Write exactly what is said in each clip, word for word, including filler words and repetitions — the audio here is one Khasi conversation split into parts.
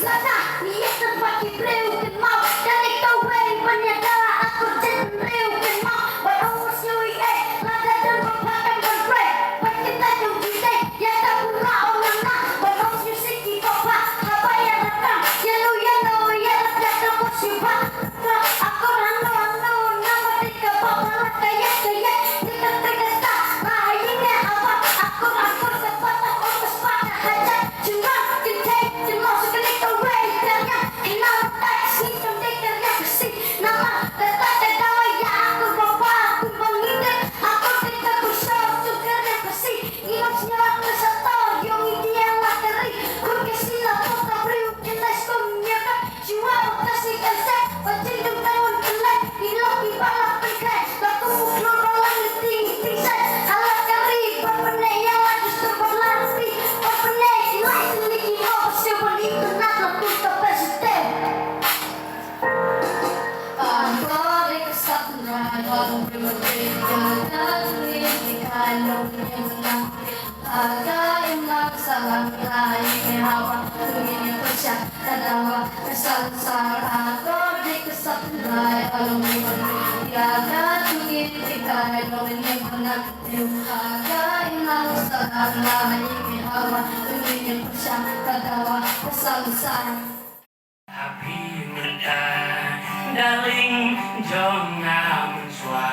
Lada ngi ïa tang bad ki briew kynmaw, da nik tawei ban ïada akor jait briew kynmaw. Bad ong sngewbha ei, lada don ba pha kam ban pray, bad kita jong ki dei ïa ka pura ong nang na. Bad ong sngewbha siki ba pha haba ïa rakam, ïa lu ïa lu ïa rakam, ong sngewbha. Happy mynta, darling jong nga mynshuwa.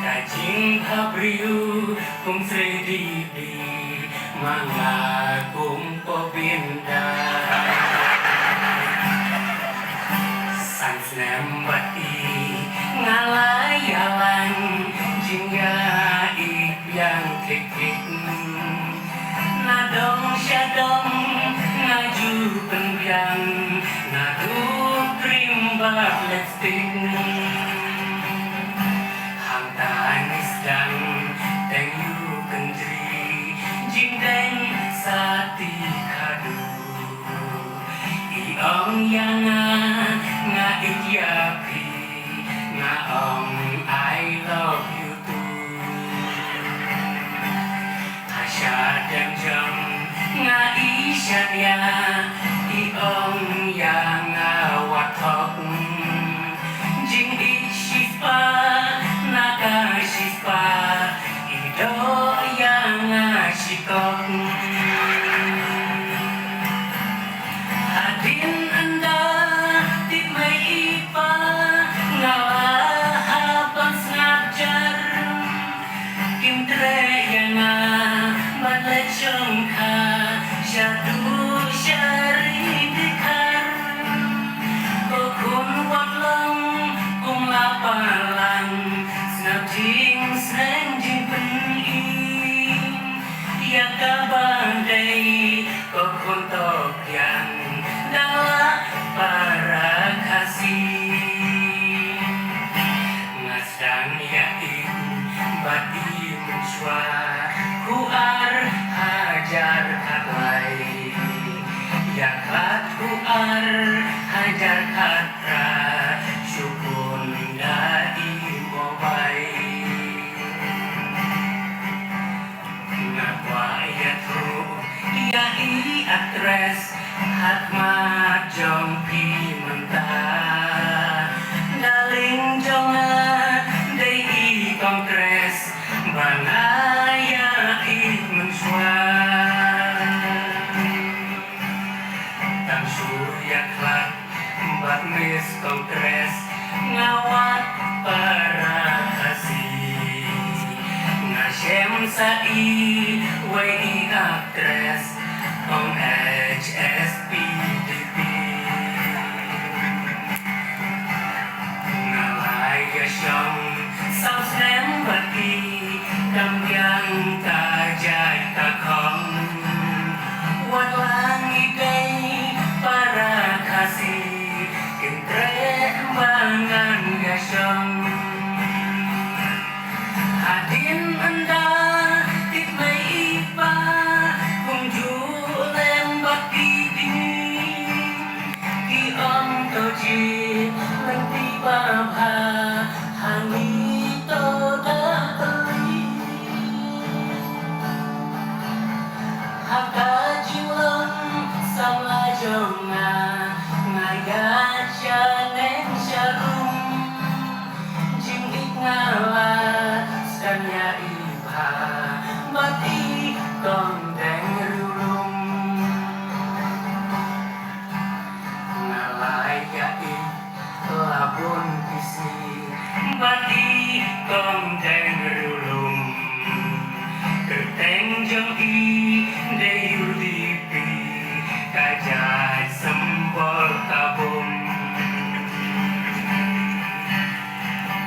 Ka jingbhabriew kum Sri Devi, ma nga kum Govinda. San snem bad i nga la ïalang, jingïaid biang thik thik. Na dong sha dong nga ju pynbiang, nga duh cream bad lipstick. Hangta ngi sdang teng ïu kynjri, jingdeng sati khadduh. I ong ïa nga, nga ïeit ïa phi, nga ong I love you too. Ha sha dem jong nga i shaniah, i ong ïa nga wat thok. Jingïeit shispah na ka shispah, i doh ïa nga shikok. Hadien ynda tip mei i pa, nga la hap ban sngap jar. Kim treh ïa nga ban leit shongkha, sha duh sha ri dkhar. Ko khun wat long kum la palang, sngap jingsneng jingpynim. Ïa kaba dei ko khun to biang, dang lah para Khasi. Nga sdang ïa i bad i mynshuwa, khublei ar hajar khatlai. Ïa khlad khublei ar hajar khatphra, shu bun da i mobile. Nga kwah ïathuh ïa i actress, ha khmat jong phi mynta. Darling jong nga dei i Kong Tres, ba nga ïa i mynshuwa. Tang shu ïa khlad bad Miss Kong Tres, nga wad para Khasi. Nga shem sa iwei i actress, Kong H S P D P. Nga la ïa shong saw snem bad i, kam biang ka jait ka khong. Wat la ngi dei para Khasi, kim treh ba ngan ïa shong. Bha hangi to da peli. Ha ka jinglong samla jong nga, nga ïa shaneng sharum. Jingdit nga la sdang ïa i bha, bad i kong deng riewlum. Nga la ïa i la bun pisi, bad i kong deng riewlum. Kyrteng jong i dei U D P, ka jait symbol ka bum.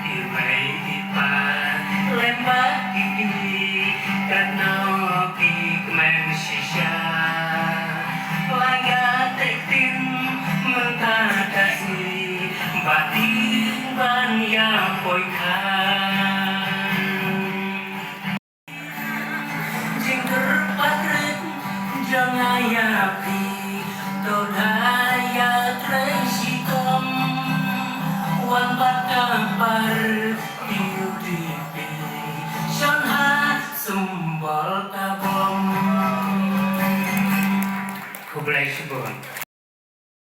I mei i pa lem bad kine, katno ki kmen shisha. Langa te ktien mynta ka sngi, bad i ban ïa poi kha. Jingkyrpad rit jong nga ïa phi, to da ïatrei shitom. Wan bad ka bar